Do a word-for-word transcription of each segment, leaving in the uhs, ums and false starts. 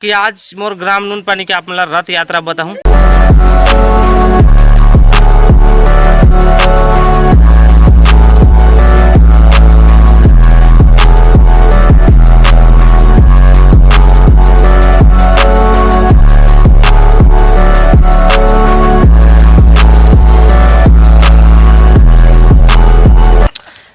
कि आज मोर ग्राम नून पानी के आप मन ला रथ यात्रा बताहूँ।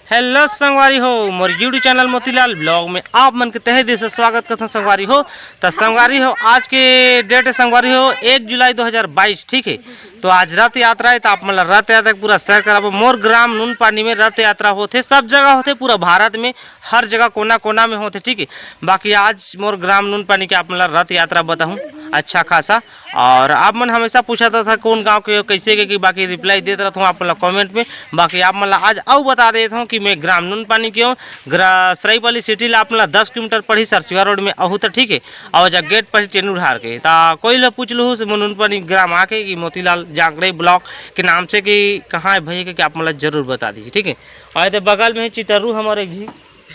हेलो संगवारी हो, मोर YouTube चैनल मोतीलाल ब्लॉग में आप मन के तहे दिल से स्वागत करथों संगवारी हो। त संगवारी हो, आज के डेट है संगवारी हो एक जुलाई दो हज़ार बाईस, ठीक है। तो आज रथ यात्रा है, तो आप मन ला रथ यात्रा के पूरा सैर कराबो। मोर ग्राम नून पानी में रथ यात्रा होथे, सब जगह होथे, पूरा भारत में हर जगह कोना कोना में होथे, ठीक है। बाकी आज मोर ग्राम नून पानी के आप मन ला रथ यात्रा बताहूँ अच्छा खासा। और आप मन हमेशा पूछत था कौन गांव के हो, कैसे के, कि बाकी रिप्लाई देत रहत हूँ आप मन ला कमेंट में। बाकी आप मन ला आज अउ बता देत हूँ कि मैं ग्राम नून पानी के हूँ। ग्रा-, सराईपाली सिटी ला आप मन ला दस किलोमीटर पड़ी सरसिया रोड में आहू त, ठीक है। और जा गेट पड़ी टेंडू ढार के, ता कोई ला पूछ लूँ से नून पानी ग्राम आके कि मोतीलाल जांगड़े ब्लॉक के नाम से कि कहाँ है भैया के, कि आप मन ला जरूर बता दीजिए, ठीक है। और ये बगल में है चिटरू हमारे एक झी,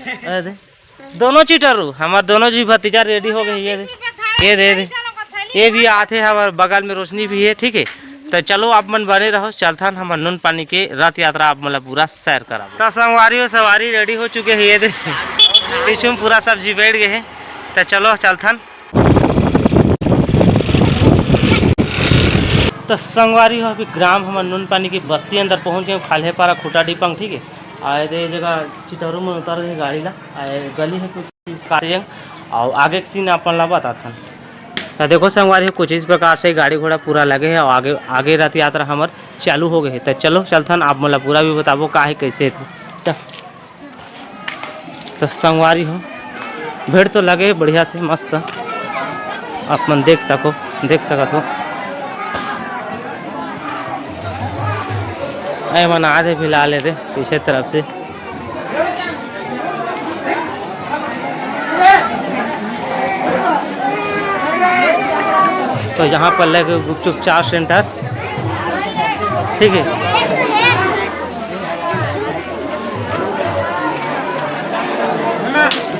अरे दे। दोनों चिटरू, हमार दोनों जी भतीजा रेडी हो गए। ये दे, ये दे, दे। ये भी आते हैं, हमारे बगल में रोशनी भी है, ठीक है। तो चलो आप मन बने रहो, चलथन हमर नून पानी के रथ यात्रा आप मन ला पूरा सैर कराबो। तो संगवारी हो, सवारी रेडी हो चुके हैं, ये दे पीछू में पूरा सब जी बैठ गए हैं। तो चलो चलथन। तो संगवारी हो, अभी ग्राम हमर नून पानी की बस्ती अंदर पहुंच गए, खाल्हेपारा खुटा डिपंग, ठीक है। आए दे जगह चिटरू में उतर गए गाड़ी ला, आए गली है कुछ कार्यंग, और आगे के सीन अपन ला बताथन। तो देखो संगवारी हो, कुछ इस प्रकार से गाड़ी घोड़ा पूरा लगे है और आगे, आगे रथ यात्रा हमर चालू हो गए है। तो चलो चलथन, आप मन ला पूरा भी बताबो का है कैसे है। चल। तो संगवारी हो, भीड़ तो लगे है बढ़िया से मस्त, आप मन देख सको, देख सकत हो। ए मन आधे भी ला लेते पीछे तरफ से। तो यहाँ पर लगे गुपचुप चाट सेंटर, ठीक है।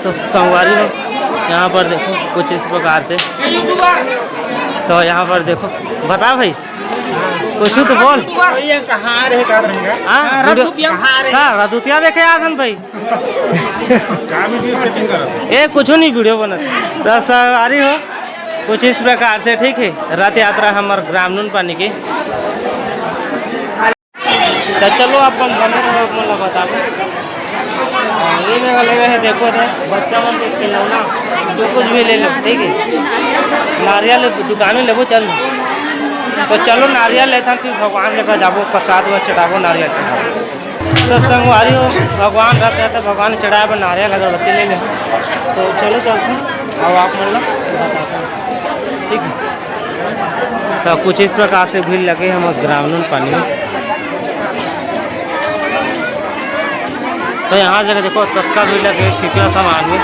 तो संगवारी हो, यहाँ पर देखो कुछ इस प्रकार से। तो यहाँ पर देखो, बता भाई, कुछ तो बोल। भैया कहाँ रहे, कहाँ रहेंगे? हाँ, हाँ, वीडियो रतुतिया। कहाँ रहे? हाँ, रतुतिया देखे आसन भाई। का वीडियो सेटिंग करत? ए, कुछ नहीं, वीडियो बनत। तो संगवारी हो, कुछ इस प्रकार से, ठीक है, रथ यात्रा हमर ग्राम नून पानी के। तो चलो, आप मन बने रहो, आप मन ला बताबो। हाँ, ये जगह लगे है, देखो तो, बच्चा मन के खिलौना, जो कुछ भी ले लो, ठीक है। नारियल दुकान में लेबो, चल। तो चलो, नारियल लेथन, फिर भगवान जगह जाबो, प्रसाद वसाद चढ़ाबो, नारियल चढ़ाबो। तो संगवारी हो, भगवान रहते हैं तो भगवान चढ़ाए बर नारियल अगरबत्ती ले ले। तो चलो चलते हैं, अब आप मन ला बताते हैं, ठीक है। तो कुछ इस प्रकार से भीड़ लगे हम ग्राम नून पानी में। तो यहाँ जगह देखो, तत्का भीड़ लगे छिपला सामान में।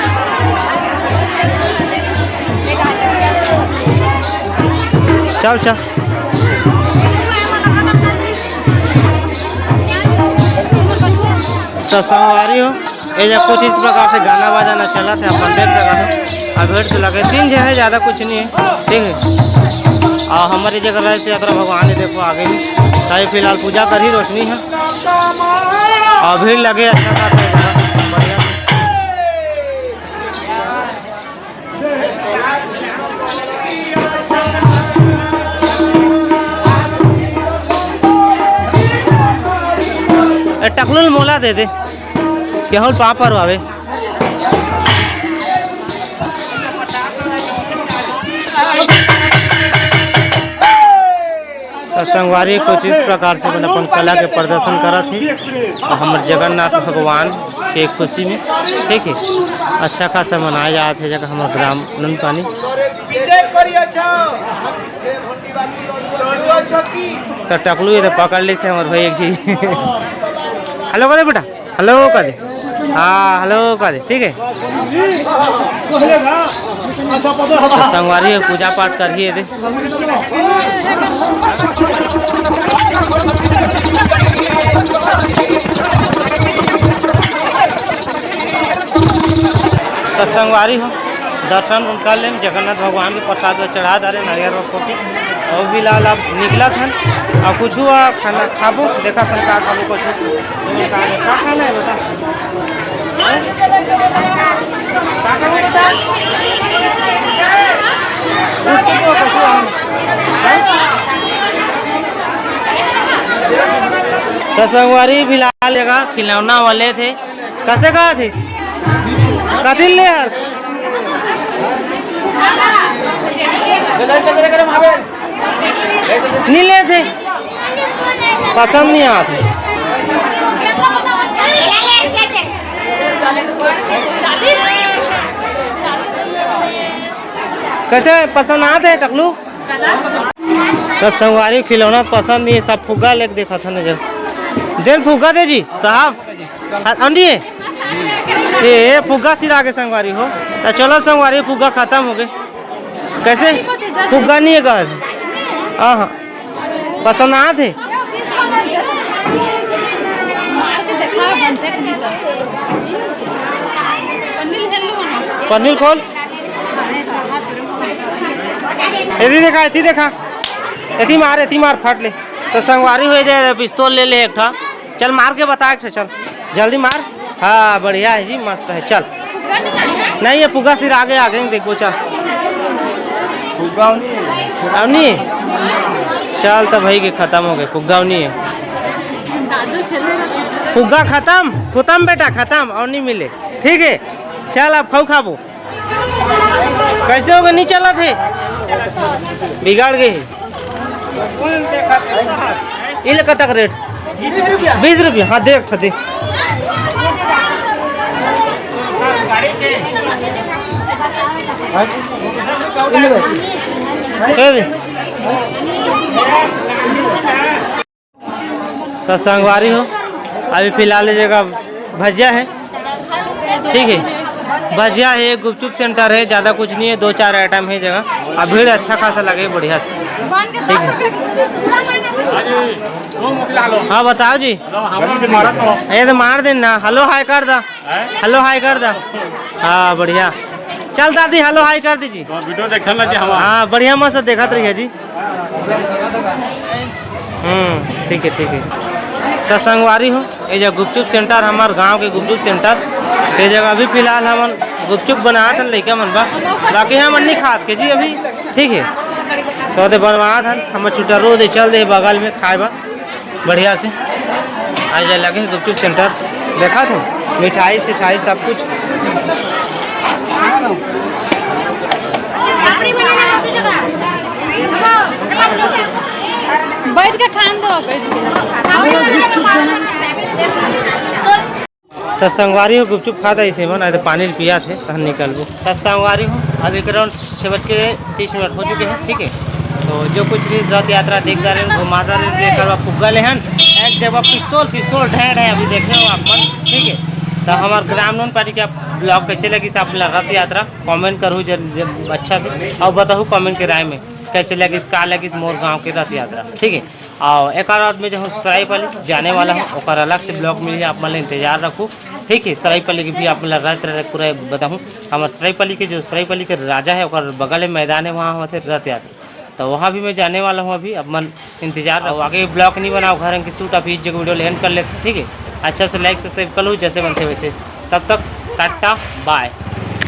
चल चल। तो संगवारी हो, ये जो कुछ इस प्रकार से गाना बजाना चलत है, अपन देख सकत हो। अब भीड़ तो लगे, तीन झन है, ज़्यादा कुछ नहीं है, ठीक है। और हमारी जगह रहे थे यात्रा भगवान ही देखो आगे भी, तो ये फिलहाल पूजा कर ही रोशनी है। और भीड़ लगे, अच्छा खासा है, बढ़िया। ए, टकलू ल मोला दे दे, केहू ल पाँव परवावे। तो संगवारी कुछ इस प्रकार से अपन, अपन कला के प्रदर्शन करत हे और हमर जगन्नाथ भगवान के खुशी में, ठीक है, अच्छा खासा मनाया जात है जगह हमर ग्राम नंदपानी। तो टकलू ये तो पकड़ ली से हमर भाई एक जी। हेलो करे बेटा। हेलो कर दे। हाँ, हेलो कर दे, ठीक है। तो संगवारी हो, पूजा पाठ कर ही दे। तो संगवारी हो, दर्शन उन कर लेन, जगन्नाथ भगवान के प्रसाद ला चढ़ा डारे नारियल ला फोके। अउ फिलहाल अब निकलत हन, अउ कुछ हुआ खाना खाबो, देखत हन का खाबो कुछ। का खाना है बेटा? हैं? का खाना है बेटा? कुछ तो कुछ हम, हैं? तो संगवारी फिलहाल जगह खिलौना वाले थे, कसे कहा थे? कथी ले हस? नी ले थे, पसंद नहीं आत हे। कसे पसंद आत हे टकलू? तो संगवारी खिलौना पसंद नहीं, सब फुग्गा लेके देखत हन। देन फुग्गा दे जी साहब। हाँ, अंडी है? ए, ए, फुग्गा सिरा के संगवारी हो। तो चलो संगवारी, फुग्गा खत्म हो गए। कैसे? फुग्गा नहीं है कहा? हाँ, हाँ। पसंद आत हे? पनीर खोल। एती देखा, एती देखा। एती मार, एती मार, फट ले। तो संगवारी हो जाए, पिस्तौल ले ले एक ठा। चल मार के बता एक ठो, चल जल्दी मार। हाँ, बढ़िया है जी, मस्त है। चल, नहीं, ये फुग्गा सिरा के आगे ही देखो, चल। फुग्गा नहीं है। अब नहीं है? चल, तो भाई के खत्म हो गए, फुग्गा नहीं है। फुग्गा खत्म, खत्म बेटा, खत्म, और नहीं मिले। ठीक है, चल, अब खाऊ खाबो। कैसे हो गए? नहीं चला थे, बिगाड़ गए। ये ले कतक रेट? बीस रुपया। हाँ, देख, दे। दे दे। तो संगवारी हो, अभी फिलहाल ये जगह भजिया है, ठीक है, भजिया है, गुपचुप सेंटर है, ज़्यादा कुछ नहीं है, दो चार आइटम है जगह। अब भीड़ अच्छा खासा लगे, बढ़िया से, ठीक है। हाँ, बताओ जी। ये तो मार देना, हेलो हाय कर दा, हेलो हाय कर दा। हाँ, बढ़िया। चल दादी, हेलो हाय कर दीजिए। वीडियो देखल ना जी हम। हाँ, बढ़िया मस्त देखत रहिए जी। हम्म, ठीक है, ठीक है। तो संगवारी हो, ये जो गुपचुप सेंटर, हमार गांव के गुपचुप सेंटर, ये जगह अभी फिलहाल हमन गुपचुप बनात हन लइका मन बा, बाकी हमन नहीं खात के जी अभी, ठीक है। तो ओदे बनवात हन, हमर चुटरो दे चल दे बगल में खाए बा। बढ़िया से आ जाए लगे गुपचुप सेंटर, देखा तो मिठाई सिठाई सब कुछ। बैठ के खान दो, बैठ के। तो संगवारी हो, गुपचुप खात है इसे मन, आए तो पानी पिया थे, तहन निकलबो। तो संगवारी हो, अब एक राउंड छः बज के तीस मिनट हो चुके हैं, ठीक है। तो जो कुछ भी रथ यात्रा देख जा रहे हैं, घुमा जा रहे हैं, देख कर फुग्गा ले हन, एक जगह पिस्तौल, पिस्तौल ढह ढह अभी देख रहे हो आप मन, ठीक है। तो हमारे ग्राम नोन पारी के आप ब्लॉग कैसे लगी, आप रथ यात्रा कमेंट करू जर, जर, अच्छा से, और बताओ कमेंट के राय में कैसे लगिस, का लगिस मोर गांव के रथ यात्रा, ठीक है। और एक आध में जो हूँ सरायपाली जाने वाला हूँ, ओकर अलग से ब्लॉग मिल जाए, आप मन इंतजार रखू, ठीक है। सरायपाली के भी आप मन ला रथ यात्रा पूरा बताहूँ। हमारे सरायपाली के जो सरायपाली के राजा है, ओकर बगल में मैदान है, वहाँ होते रथ यात्रा, तो वहाँ भी मैं जाने वाला हूँ। अभी आप मन इंतजार रखो, आगे ब्लॉग नहीं बनाओ, घर की शूट अभी इस जगह वीडियो एंड कर लेते, ठीक है। अच्छा से लाइक सब्सक्राइब कर लो जैसे बनते वैसे। तब तक टाटा बाय।